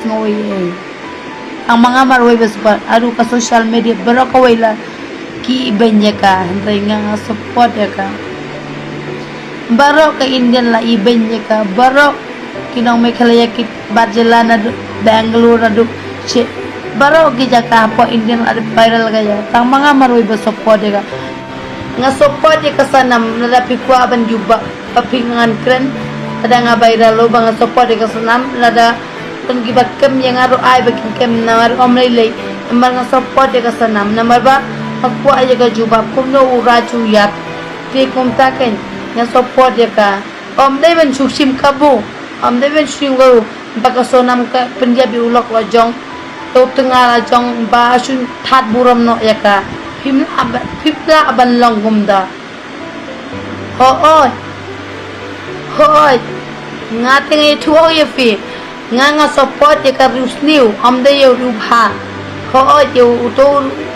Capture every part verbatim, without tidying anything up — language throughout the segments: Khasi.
Nga wei ei. Tang ma nga mar wei ba support. Haduh ka social media baroh kawei la ki ibeiñ ïa ka. Hynrei nga nga support ïa ka. Baroh ka Indian la ibeiñ ïa ka. Baroh ki nong Meghalaya ki bar jylla naduh Bangalore naduh che. Baroh ki jaka hapoh Indian la dep viral ka ïa. Tang ma nga mar wei ba support ïa ka. Nga support ïa ka Sonam lada phi kwah ban jubab ba phi ngan kren. Lada nga viral lo ba nga support ïa ka Sonam lada tang ki ba kem ïa nga ruh ai ba kin kem namar ym lei lei. Namar nga support ïa ka Sonam namar ba nga kwah ïa ka jubab kumno u Raj u ïap. Te kumta kein nga support ïa ka. Ym dei ban shu shim kabu. Ym dei ban shu shim kabu ba ka Sonam ka pynïap ïa u lok la jong. Te u tnga la jong ba shu that burom noh ïa ka. Phim lah ba- phim lah ban long kumta. Hooid. Hooid. Nga te nga ïathuh ïa phi. Nga nga support ïa ka riewsniew ym dei ïa u riewbha. Hooid ïa uto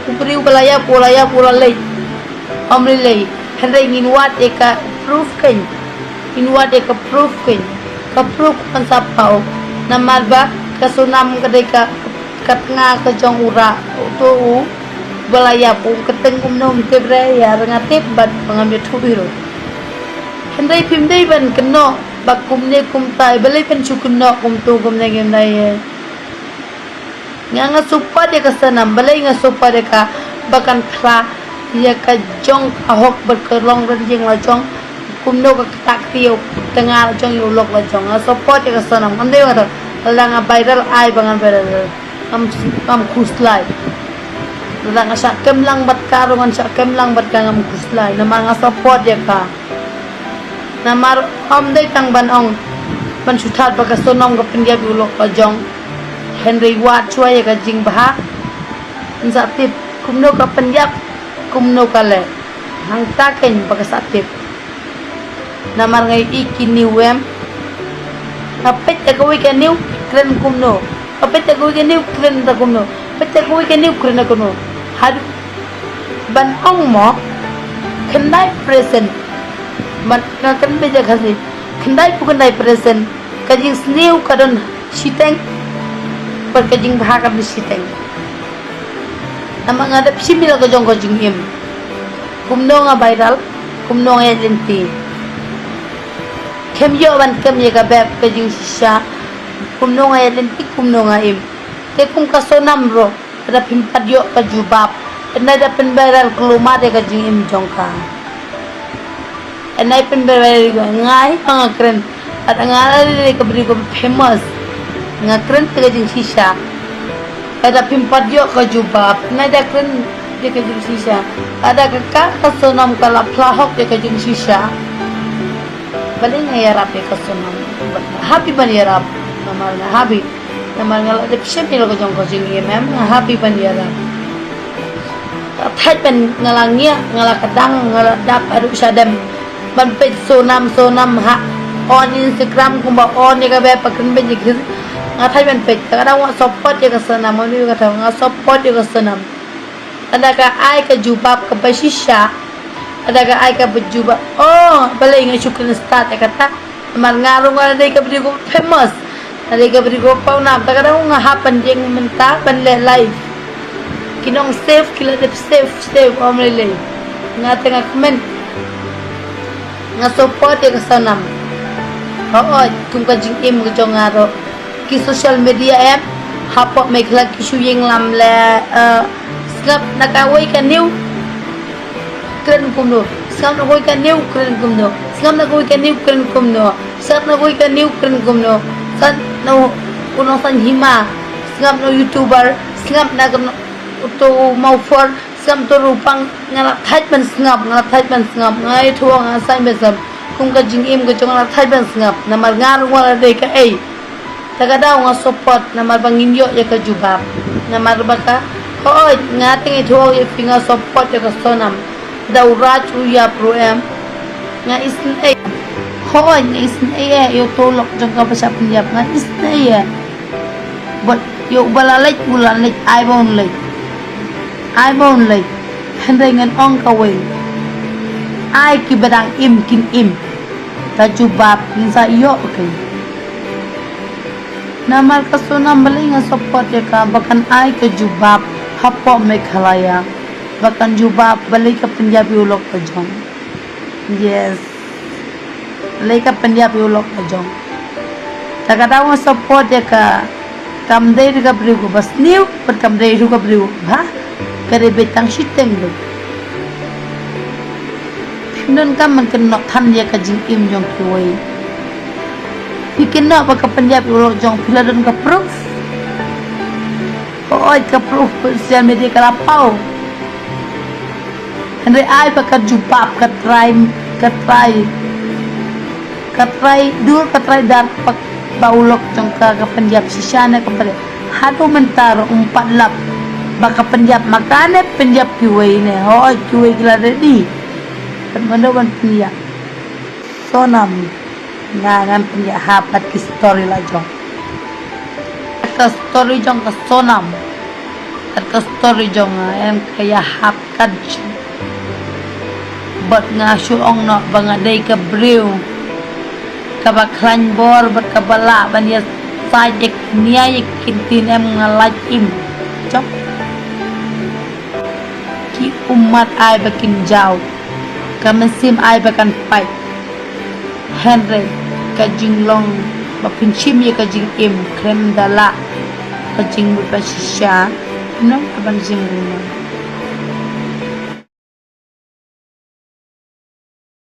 u briew ba la ïap u la ïap u la leit. Ym lei lei. Hynrei ngin wad ïa ka proof kein. Ngin wad ïa ka proof kein. Ka proof kan sa paw. Namar ba ka Sonam ka dei ka ka tnga ka jong u Raj uto u ba la ïap u kyrteng kumno ym tip re ïa nga tip bad ba ngam ïathuh hi ruh. Hynrei phim dei ban kynnoh ba kumne kumtai balei ban shu kynnoh kumto kumne kumtai ïa. Nga nga support ïa ka Sonam balei nga support ïa ka ba kan phla ïa ka jong ka hok bad ka long rynjing la jong. Kumno ka kata ka ïa u tnga la jong ïa u lok la jong nga support ïa ka Sonam ym dei ba ka la nga viral ai ba ngan viral. Ngam ngam khuslai. Lada nga shah kem lang bad ka ruh ngan shah kem lang bad ka ngam khuslai namar nga support ïa ka. Namar ym dei tang ban ong ban shu that ba ka Sonam ka pynïap ïa u lok la jong. Hynrei wad shuwa ïa ka jingbha. Yn sa tip kumno ka pynïap kumno ka leh. Hangta kein ba ka sa tip. Namar nga ïohi ki new em. Nga peit ïa kawei ka new kren kumno. Nga peit ïa kawei ka new kren da kumno. Peit ïa kawei ka new kren da kumno. Haduh ban ong mo khyndai percent. Ban nga kren beit ïa Khasi khyndai phew khyndai percent. Ka jingsniew ka don shiteng bad ka jingbha ka don shiteng. Namar nga dep shim ïa la ka jong ka jingim. Kumno nga viral kumno nga ïaid lynti. Khlem ïoh ban kem ïa ka bep ka jingshisha. Kumno nga ïaid lynti kumno nga im. Te kum ka Sonam ruh. Lada phim pat ïoh ka jubab. Lada pynviral kulmar ïa ka jingim jong ka. Lada pynviral ïa ka nga hi ba nga kren. Lada nga la dei ka briew ka famous. Nga kren ïa ka jingshisha. Lada phim pat ïoh ka jubab. Lada kren ïa ka jingshisha. Lada ka ka ka Sonam ka la phla hok ïa ka jingshisha. Balei nga ïarap ïa ka Sonam. Happy ban ïarap. Namar nga happy. Namar nga la dep shim ïa la ka jong ka jingim em nga happy ban ïarap. Nga thait ban nga la ngiah nga la kdang nga la dap haduh shadem. Ban peit Sonam Sonam ha on Instagram kumba on ïa ka bep ba kren beit ïa ki. Nga thait ban peit ka dang wa support ïa ka Sonam ïa ka nga support ïa ka Sonam. Lada ka ai ka jubab kaba shisha. Lada ka ai kaba jubab. Oh, balei nga shu kren start ïa kata. Namar nga ruh nga dei ka briew kaba famous. Nga dei ka briew kaba pawnam. Ta ka dang nga hap ban jeng mynta ban leh live. Ki nong save ki la dep save save ym lei lei. Nga te nga kmen. Nga support ïa ka Sonam. Hooid kum ka jingim ka jong nga ruh. Ki social media em hapoh Meghalaya ki shu ïeng lam leh. Sngap na kawei ka new kren kumno. Sngap na kawei ka new kren kumno. Sngap na kawei ka new kren kumno. Sngap na kawei ka new kren kumno. Sngap na u nongsan hima. Sngap na YouTuber. Sngap na uto u mawphor. Sngap to rupang nga la thait ban sngap nga la thait ban sngap nga ïathuh nga sngap ban sngap. Kum ka jingim ka jong nga la thait ban sngap namar nga ruh nga la dei ka ei. Ta ka daw nga support namar ba ngin ïoh ïa ka jubab. Namar ba ka hooid nga te nga ïathuh ïa phi nga support ïa ka Sonam. Da u Raj u ïap ruh em nga isynei. Hooid nga isynei ïa uto u lok jong ka ba shah pynïap nga isynei ïa. Bad ïa uba la leit u la leit ai ba un leit. Ai ba un leit. Hynrei ngan ong kawei. Ai kiba dang im kin im. Ka jubab ngin sa ïoh kein. Namar ka Sonam balei nga support ïa ka, ba kan ai ka jubab hapoh Meghalaya. Ba kan jubab balei ka pynïap ïa u lok ka jong. Yes. Balei ka pynïap ïa u lok ka jong. Ta ka daw nga support ïa ka, kam dei ruh ka briew kaba sniew, bad kam dei ruh ka briew kaba, ka dei beit tang shiteng ruh. Phi don kam ban kynnoh than ïa ka jingim jong kiwei. Phi kynnoh ba ka pynïap ïa u lok jong, phi la don ka proof? Oi, ka proof social media ka la paw. Hynrei ai ba ka jubab, ka trai, ka trai, ka trai dur, ka trai dar, ba, ba u lok jong ka ka pynïap shisha ne ka pynïap. Haduh mynta ruh um pat lap ba ka pynïap, ma kane pynïap kiwei ne. Hooid, kiwei ki la ready. Kat mano ban pynïap. Sonam. Nga ngan pynïahap kat ki story la jong. Kat ka story jong ka Sonam. Kat ka story jong nga, em, ka ïahap kat jong. Bad nga shu ong noh ba nga dei ka briew kaba khlaiñ bor bad kaba lah ban ïasaid ïa ki nia ïa ki ktien, em, nga lait im. Jong ki ummat ai ba kin jaw, ka mynsiem ai ba kan pait. Hynrei ka jinglong ba pynshim ïa ka jingim khlem da lah ka jingmut ba shisha, nong ka ban jingim.